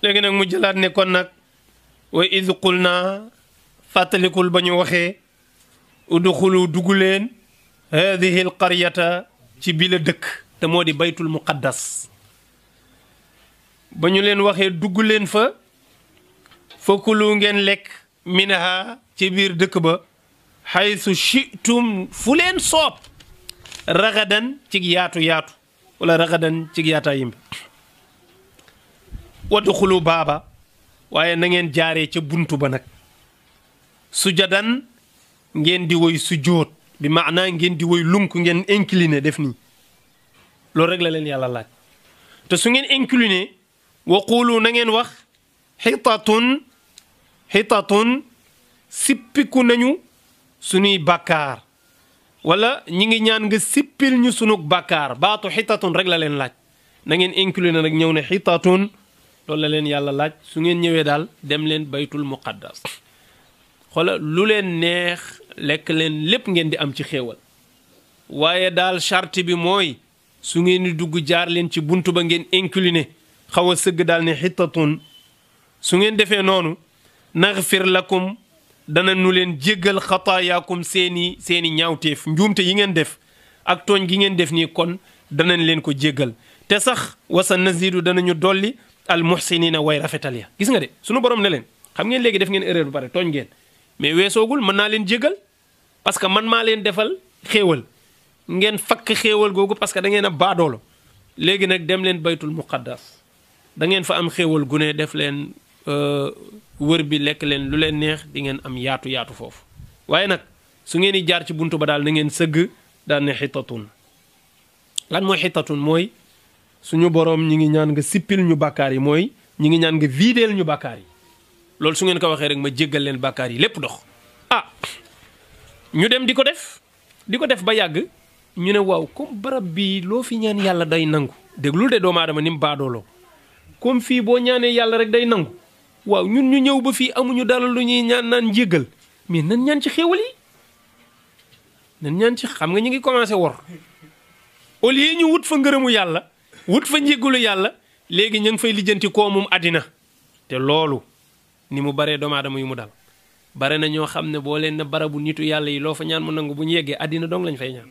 léegi nag mu jëlaat ne kon nag wa id qulna fàttalikul ba ñu waxee udxulu dugg leen hadihi al qaryata ci bi la dëkk te moo di baytul muqaddas ba ñu leen waxee dugg leen fa fakulu ngeen lekk minha ci biir dëkk ba xaysu shi'tum fu leen soob ragadan cig yaatu yaatu wala ragadan cig yaataa yimbi wadxulu baaba waaye na ngeen jaaree ca buntu ba nag sujadan ngeen di woy sujjóot bi maanaa ngeen di woy lunk ngeen incliné def nii loolu rek la leen yàlla laaj te su ngeen incliné waqulu na ngeen wax xitatun sippiku nañu suñuy bàkkaar wala ñi ngi ñaan nga sippil ñu sunu bàkkaar baatu xitatun rek la leen laaj na ngeen incliné nag ñëw ne xitatun loolu la leen yàlla laaj su ngeen ñëwee daal dem leen baytul muqaddas xoola lu leen neex lekk leen lépp ngeen di am ci xéewal waaye daal charte bi mooy su ngeen di dugg jaar leen ci buntu ba ngeen incliné xaw a sëgg daal ne xitatun su ngeen defee noonu naghfir lakum dana nu leen jéggal xataayaakum seeni ñaawteef njuumte yi ngeen def ak tooñ gi ngeen def nii kon danañ leen ko jéggal te sax wasa nazidu danañu dolli al muhsinina way rafetal ya gis nga de sunu borom ne leen xam ngeen léegi def ngeen erreur bu pare tooñ ngeen mais weesoogul mën naa leen jéggal parce que man maa leen defal xéewal ngeen fakk xéewal googu parce que da ngeen a baadoolo léegi nag dem leen baytul muqaddas da ngeen fa am xéewal gu ne def leen wër bi lekk leen lu leen neex di ngeen am yaatu yaatu foofu waaye nag su ngeen di jaar ci buntu ba daal na ngeen sëgg daal ne xitatun lan mooy xitatun mooy suñu boroom ñi ngi ñaan nga sippil ñu bàkkaar yi mooy ñi ngi ñaan nga viideel ñu bàkkaar yi loolu su ngeen ko waxee rek ma jéggal leen bàkkaar yi lépp dox ñu dem di ko def ba yàgg ñu ne waaw comme barab bii loo fi ñaan yàlla day nangu déglul de doomu aadama ni mu baadooloo comme fii boo ñaanee yàlla rek day nangu waaw ñun ñu ñëw ba fii amuñu dara lu ñuy ñaan naan njéggal mais nan ñaan ci xéewal yi nan ñaan ci xam nga ñu ngi commencé wor au lieu ñu wut fa ngërëmu yàlla wut fa njéggalu yàlla léegi ñu ngi fay lijjanti koomum àddina te loolu ni mu baree doomu aadama yu mu dal bare na ñoo xam ne boo leen na barabu nitu yàlla yi loo fa ñaan mu nangu bu ñu yeggee àddina dong lañ fay ñaan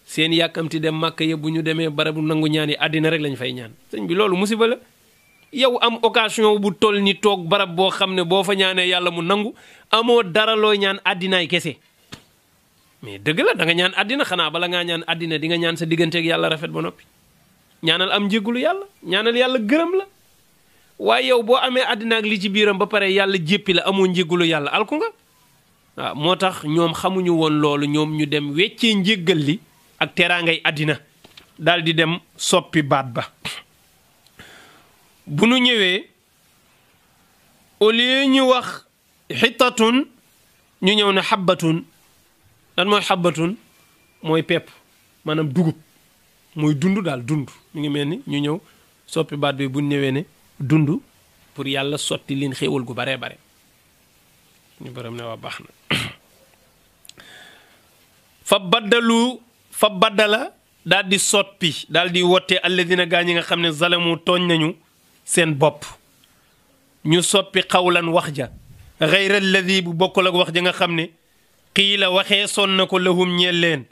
seen yàkkamti dem màkk ya bu ñu demee barabu nangu ñaan yi àddina rek lañ fay ñaan sëñ bi loolu musiba la yow am occasion bu toll ni toog barab boo xam ne boo fa ñaanee yàlla mu nangu amoo dara looy ñaan àddinaay kese mais dëgg la da nga ñaan àddina xanaa bala ngaa ñaan àddina di nga ñaan sa digganteeg yàlla rafet ba noppi ñaanal am njéggalu yàlla ñaanal yàlla gërëm la waaye yow boo amee àddina ak li ci biiram ba pare yàlla jéppi la amoo njéggalu yàlla alku nga waaw moo tax ñoom xamuñu woon loolu ñoom ñu dem weccee njéggal li ak teraangay àddina daal di dem soppi baat ba bu nu ñëwee au lieu ñu wax xitatun ñu ñëw ne xabbatun lan mooy xabbatun mooy pepp maanaam dugub mooy dund daal dund mi ngi mel ni ñu ñëw soppi baat bi bu ñëwee ne dund pour yàlla sotti leen xéewal gu baree bare ñu borom ne waa baax na fa baddala daal di soppi daal di wotte alladina gaa ñi nga xam ne zalamu tooñ nañu seen bopp ñu soppi xawlan wax ja xayra alladi bu bokkul ak wax ja nga xam ne qiila waxee son na ko lahum ñeel leen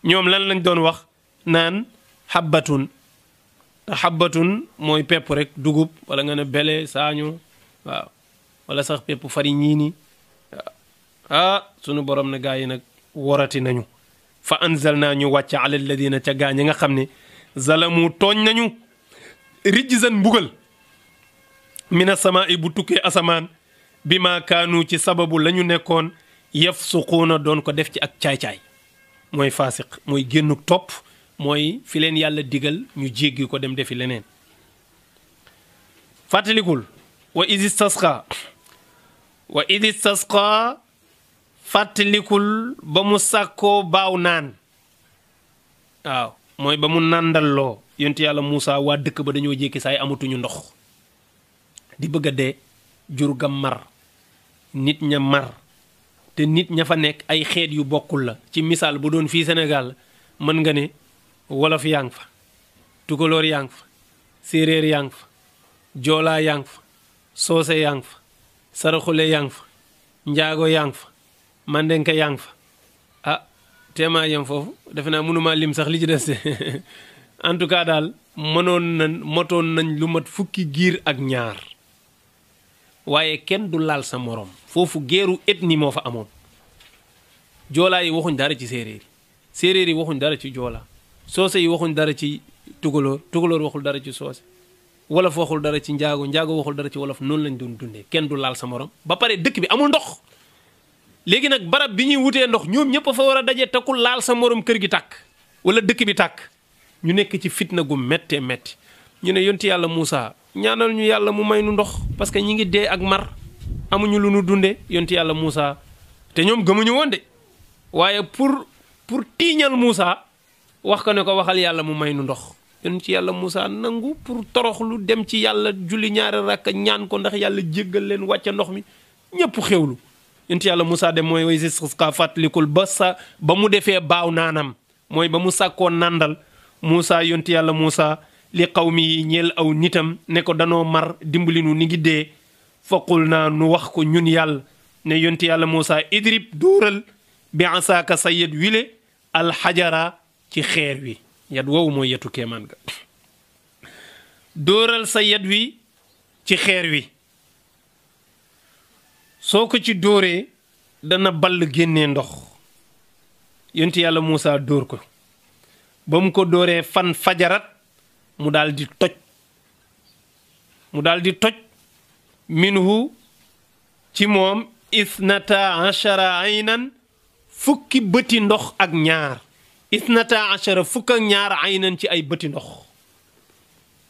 ñoom lan lañ doon wax naan xabbatun te xabbatun mooy pepp rek dugub wala nga ne bele saañu waaw wala sax pepp fari ñii ni sunu borom ne gaa yi nag worati nañu fa anzal naa ñu wàcc ala alladina ca gaa ñi nga xam ne zalamu tooñ nañu rijzan mbugal mina samaa'i bu tukkee asamaan bi ma kaanu ci sababu la ñu nekkoon yafsuquuna doon ko def ci ak caay-caay mooy faasiq mooy génnuk topp mooy fi leen yàlla digal ñu jéggi ko dem defi leneen fàttalikul wa id istasqa fàttalikul ba mu sàkkoo baaw naan waaw mooy ba mu nàndalloo yonti yàlla Muusa waa dëkk ba dañoo jékki saay amatuñu ndox di bëgg a dee jur ga mar nit ña mar te nit ña fa nekk ay xeet yu bokkul la ci misaal bu doon fii Sénégal mën nga ne wolof yaa ngi fa tukulóor yaa ngi fa séeréer yaa ngi fa joolaa yaa ngi fa soose yaa ngi fa saraxule yaa ngi fa njaago yaa ngi fa mandenka yaa ngi fa ah teemaa yem foofu defe naa mënumaa lim sax li ci des en tout cas daal motoon nañ lu mat fukki giir ak ñaar waaye kenn du laal sa morom foofu geeru ethnie moo fa amoon joolaa yi waxuñ dara ci séeréer yi waxuñ dara ci joolaa soose yi waxuñ dara ci tugalóor waxul dara ci soose wolof waxul dara ci njaago waxul dara ci wolof noonu lañ doon dundee kenn du laal sa morom ba pare dëkk bi amul ndox léegi nag barab bi ñuy wutee ndox ñoom ñëpp a fa war a daje te ku laal sa morom kër gi tàkk wala dëkk bi tàkk ñu nekk ci fitna gu méttee métti ñu ne yonti yàlla Moussa ñaanal ñu yàlla mu may nu ndox parce que ñi ngi dee ak mar amuñu lu nu dundee yonti yàlla Moussa te ñoom gëmuñu woon de waaye pour tiiñal Moussa wax ko ne ko waxal yàlla mu may nu ndox yonti yàlla Moussa nangu pour toroxlu dem ci yàlla julli ñaari rakk ñaan ko ndax yàlla jéggal leen wàcce ndox mi ñëpp xewlu yonti yàlla Moussa dem mooy way sisqa fàttalikul ba mu defee baaw naanam mooy ba mu sàkkoo nàndal Moussa yonti yàlla Moussa li qawmi yi ñeel aw nitam ne ko danoo mar dimbali nu ni ngi dee faqul naa nu wax ko ñun yàlla ne yonti yàlla Moussa idrib dóoral bi asaaka sa yet wile alxajara ci xeer wi yat woowu mooy yetu kéemaan ga dóoral sa yet wi ci xeer wi soo ko ci dóoree dana ball génnee ndox yonti yàlla Moussa dóor ko ba mu ko dóoree fan fajarat mu daal di toj minhu ci moom isnata achara aynan fukki bëti ndox ak ñaar isnata achara fukk ak ñaar aynan ci ay bëti ndox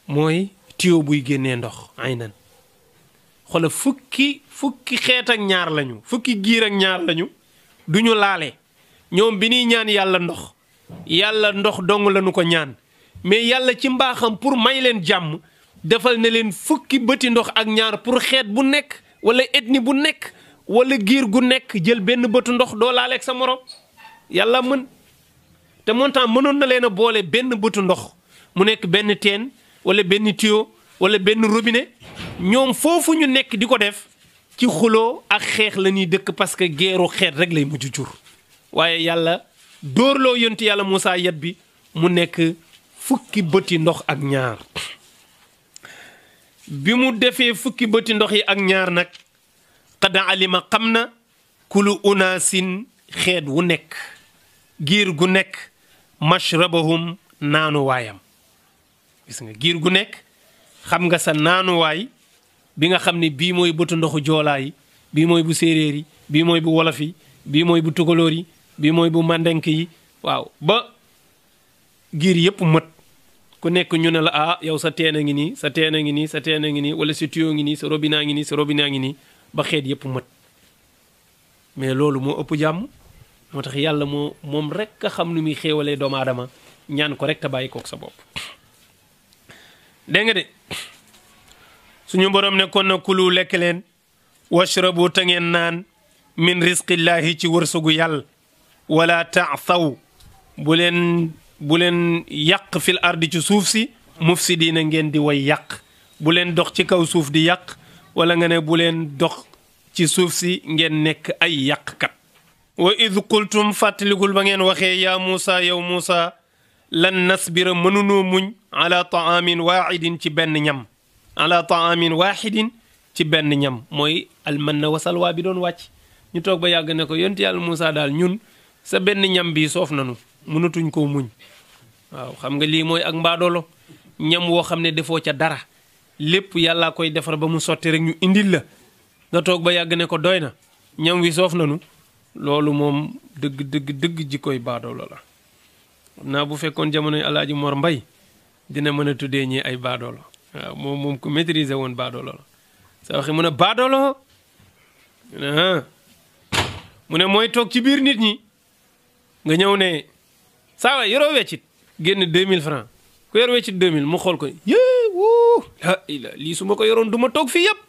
mooy tiyo buy génnee ndox aynan xoolal fukki xeet ak ñaar lañu fukki giir ak ñaar lañu duñu laale ñoom bi ñuy ñaan yàlla ndox dong lañu ko ñaan mais yàlla ci mbaaxam pour may leen jàmm defal na leen fukki bëti ndox ak ñaar pour xeet bu nekk wala ethnie bu nekk wala giir gu nekk jël benn bëtu ndox doo laaleeg sa morom yàlla mën te montant mënoon na leen a boole benn bëtu ndox mu nekk benn teen wala benn tuyau wala benn robinet ñoom foofu ñu nekk di ko def ci xuloo ak xeex la ñuy dëkk parce que geeru xeet rek lay mujj jur waaye yàlla dóorloo yonti yàlla Moussa yat bi mu nekk fukki bëti ndox ak ñaar bi mu defee fukki bëti ndox yi ak ñaar nag qad alima xam na kulu unaasin xeet wu nekk giir gu nekk mashrabahum naanuwaayam gis nga giir gu nekk xam nga sa naanuwaay bi nga xam ne bii mooy bëtu ndoxu joolaa yi bii mooy bu séeréer yi bii mooy bu wolof yi bii mooy bu tugalóor yi bii mooy bu mandenk yi waaw ba giir yëpp mët ku nekk ñu ne la ah yow sa teen a ngi nii sa teen a ngi nii sa teen a ngi nii wala sa tuyau ngi nii sa robinet ngi nii sa robinet ngi nii ba xeet yëpp mët mais loolu moo ëpp jàmm moo tax yàlla moom rek a xam nu muy xéewalee doomu aadama ñaan ko rek te bàyyi kook sa bopp dégg nga de suñu borom ne kon na kulu lekk leen washrabu ta ngeen naan min risqillaahi ci wërsëgu yàlla wala taasaw bu leen yàq fil ardi ci suuf si mufsidiina ngeen di way yàq bu leen dox ci kaw suuf di yàq wala nga ne bu leen dox ci suuf si ngeen nekk ay yàqkat wa id qultum fàttalikul ba ngeen waxee yaa Muusa yow Muusa lan nasbira mënunoo muñ ala taamin waaxidin ci benn ñam ala taamin waaxidin ci benn ñam mooy almanna wasalwaa bi doon wàcc ñu toog ba yàgg ne ko yonent yàlla Muusa daal ñun sa benn ñam bi soof nanu mënatuñ koo muñ waaw xam nga lii mooy ak mbaadoolo ñam woo xam ne defoo ca dara lépp yàllaa koy defar ba mu sotti rek ñu indil la nga toog ba yàgg ne ko doy na ñam wi soof nanu loolu moom dëgg ji koy baadoolo la xam naa bu fekkoon jamonoy Alaaji Mor Mbay dina mën a tuddee ñi ay baadoolo waaw moom ku maîtriser woon baadoolo la sa waxi mu ne baadoolo mu ne mooy toog ci biir nit ñi nga ñëw ne saa waay yoroo weccit génn 2000 francs ku yor weccit 2000 mu xool ko yee wuu lii su ma ko yoroon du ma toog fii yëpp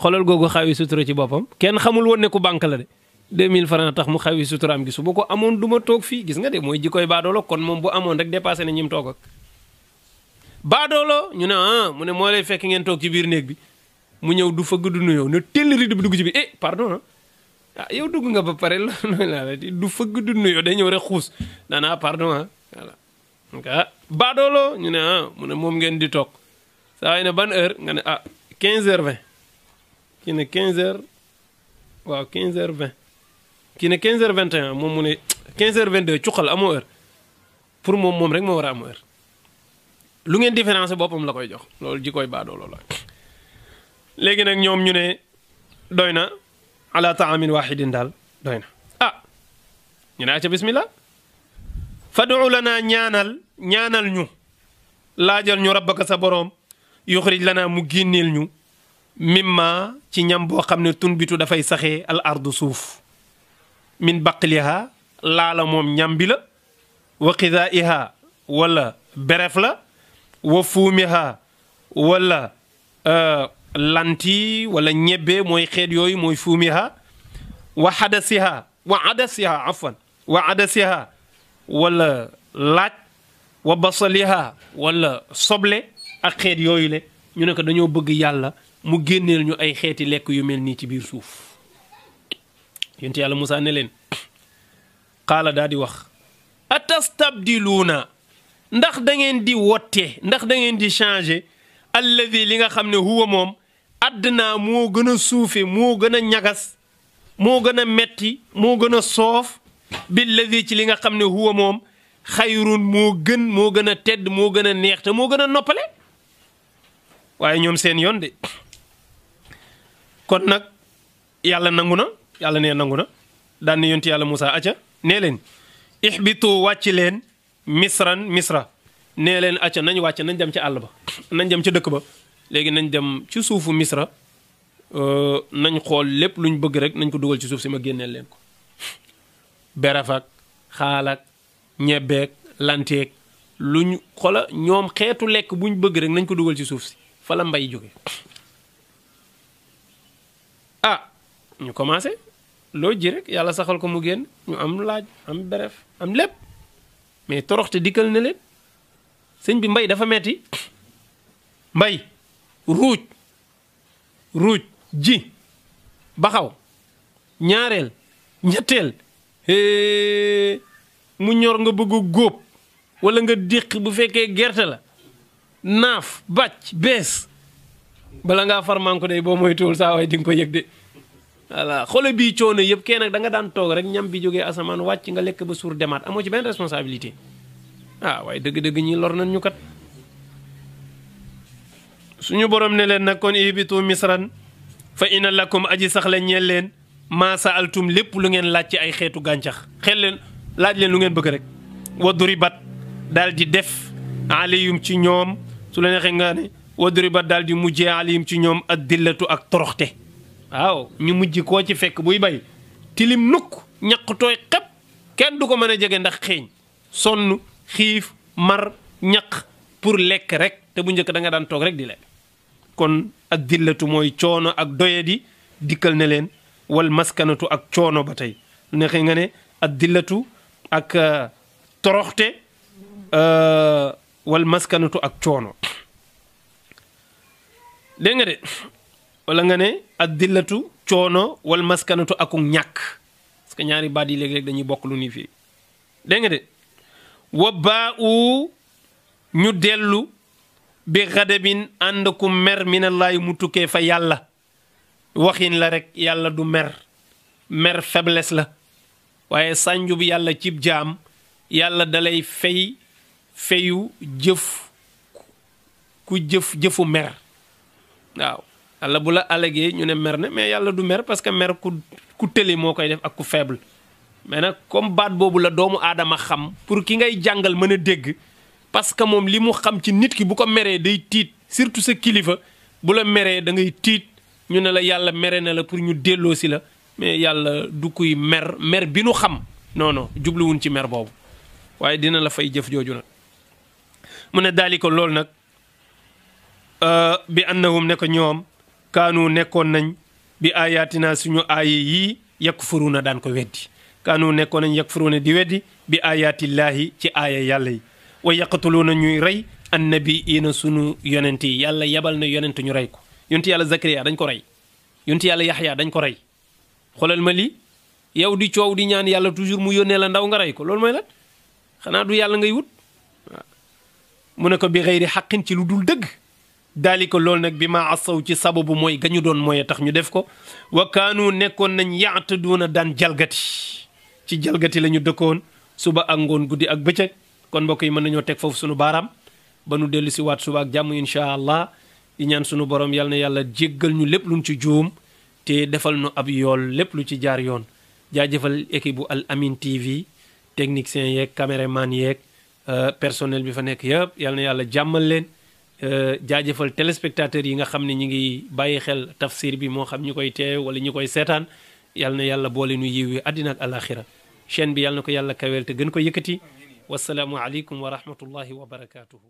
xoolal googu xawi sutura ci boppam kenn xamul woon ne ku banque la de 2000 francs tax mu xawi suturaam gi su ma ko amoon du ma toog fii gis nga de mooy jikoy baadoolo kon moom bu amoon rek dépassé na ñim toog ak baadoolo ñu ne mu ne moo lay fekk ngeen toog ci biir néeg bi mu ñëw du fëgg du nuyoo ne tell rido bi dugg ci biir pardon yow dugg nga ba pare la du fëgg du nuyoo day ñëw rek xuus daanaa pardon voilà donc baadoolo ñu ne mu ne moom ngeen di toog saa waay ne ban heure nga ne 15h20 kii ne 15h waaw 15h20 kii ne 15h21 moom mu ne 15h22 cuqal amoo heure pour moom rek moo war a am heure lu ngeen différence boppam la koy jox loolu ji koy baadoolo la léegi nag ñoom ñu ne doy na ala taamin wahidin daal doy na ñu ne acca bismillah fadu lana ñaanal ñu laajal ñu rabbaka sa boroom yuxrij lana mu génneel ñu mimma ci ñam boo xam ne tunbitu dafay saxee al ardu suuf min baqliha laala moom ñam bi la wa qidaiha wala beref la wa fuumiha wala lanti wala ñebbe mooy xeet yooyu mooy fuumiha wa adasiha afwan wa adasiha wala laaj wa basaliha wala soble ak xeet yooyu le ñu ne ko dañoo bëgg yàlla mu génneel ñu ay xeeti lekk yu mel nii ci biir suuf yonent yàlla Musaa ne leen qaala daa di wax atastabdiluuna ndax da ngeen di wotte ndax da ngeen di changer alladi li nga xam ne huwa moom àddinaa moo gën a suufe moo gën a ñagas moo gën a metti moo gën a soof billadi ci li nga xam ne huwa moom xayrun moo gën a tedd moo gën a neex te moo gën a noppale waaye ñoom seen yoon de kon nag yàlla nangu na yàlla nee nangu na daan ne yonti yàlla Musaa acca nee leen ihbitu wàcc leen misra nee leen acca nañ wàcc nañ dem ci àll ba nañ dem ca dëkk ba léegi nañ dem ci suufu misra nañ xool lépp luñ bëgg rek nañ ko dugal ci suuf si ma génneel leen ko berafak xaalak ñebbeek lanteek luñ xola ñoom xeetu lekk buñ bëgg rek nañ ko dugal ci suuf si fa la mbay jóge ñu commencé loo ji rek yàlla saxal ko mu génn ñu am laaj am beref am lépp mais toroxte dikkal na leen sëñ bi mbay dafa metti mbay ruuj ji baxaw ñaareel ñetteel mu ñor nga bëgg góob wala nga déq bu fekkee gerte la naaf bàcc bees bala ngaa farman ko day boo moytuwul saa waay di nga ko yëg de voilà xoole bii coono yëpp kenn nag da nga daan toog rek ñam bi jógee asamaan wàcc nga lekk ba suur demaat amoo ci benn responsabilité waaye dëgg-dëgg ñi lor nañ ñu kat suñu borom ne leen nag kon ihbitu misran fa inna lakum aji sax la ñeel leen maa saaltum lépp lu ngeen laaj ci ay xeetu gàncax xel leen laaj leen lu ngeen bëgg rek wa duribat daal di def aliyum ci ñoom su la neexee nga ne wa duribat daal di mujjee aliyum ci ñoom ak dillatu ak toroxte waaw ñu mujj koo ci fekk buy bay tilim nukk ñaq tooy xep kenn du ko mën a jege ndax xeeñ sonn xiif mar ñaq pour lekk rek te bu njëkk da nga daan toog rek di lekk kon ak dillatu mooy coono ak doyadi dikkal ne leen wal maskanatu ak coono ba tey lu neexee nga ne ak dillatu ak toroxte wal maskanatu ak coono dégg nga de wala nga ne ak dillatu coono wal maskanatu akuk ñàkk parce que ñaari baat yi léeg-léeg dañuy bokk lu ni fii dégg nga de wa baa u ñu dellu bi xadabin ànd ku mer minallaahi mu tukkee fa yàlla waxin la rek yàlla du mer faiblesse la waaye sànju bi yàlla cib jaam yàlla dalay fayu jëf ku jëfu mer waaw yàlla bu la alagee ñu ne mer ne mais yàlla du mer parce que mer ku tële moo koy def ak ku faible mais nag comme baat boobu la doomu aadama xam pour ki ngay jàngal mën a dégg parce que moom li mu xam ci nit ki bu ko meree day tiit surtout sa kilifa bu la meree da ngay tiit ñu ne la yàlla mere na la pour ñu delloo si la mais yàlla du kuy mer bi nu xam non jubluwun ci mer boobu waaye dina la fay jëf jooju nag mu ne daali ko loolu nag bi annahum ne ko ñoom kaanu nekkoon nañ bi ayatina suñu aaye yii yakfuruuna daan ko weddi kaanu nekkoon nañ yakfuruuna di weddi bi ayatillaahi ci aaya yàlla yi wa yaqtuluuna ñuy rey annabiina sunu yonent yi yàlla yabal na yonent ñu rey ko yonent yàlla Zakariya dañ ko rey yonent yàlla Yaxya dañ ko rey xoolal ma lii yow di coow di ñaan yàlla toujours mu yónnee la ndaw nga rey ko loolu mooy lan xanaa du yàlla ngay wut waaw mu ne ko bi xëyri xaqin ci lu dul dëgg daali ko loolu nag bi ma asaw ci sababu mooy gañu doon mooy tax ñu def ko wa kaanu nekkoon nañ yaataduuna daan jalgati ci jalgati la ñu dëkkoon suba ak ngoon guddi ak bëccëg kon mbokk yi mën nañoo teg foofu sunu baaraam ba nu dellu si waat suba ak jàmm incha allah di ñaan sunu borom yal na yàlla jéggal ñu lépp luñ ci juum te defal nu ab yool lépp lu ci jaar yoon jaajëfal équipe bu Al Amine TV technicien yeeg caméraman yeeg personnel bi fa nekk yëpp yal na yàlla jàmmal leen jaajëfal téléspectateurs yi nga xam ne ñi ngi bàyyi xel tafsir bi moo xam ñu koy teew wala ñu koy seetaan yal na yàlla boole nu yiw wi àddina ak alaxira chaîne bi yal na ko yàlla kaweel te gën ko yëkkati wasalaamu aleykum wa rahmatullahi wa barakatuhu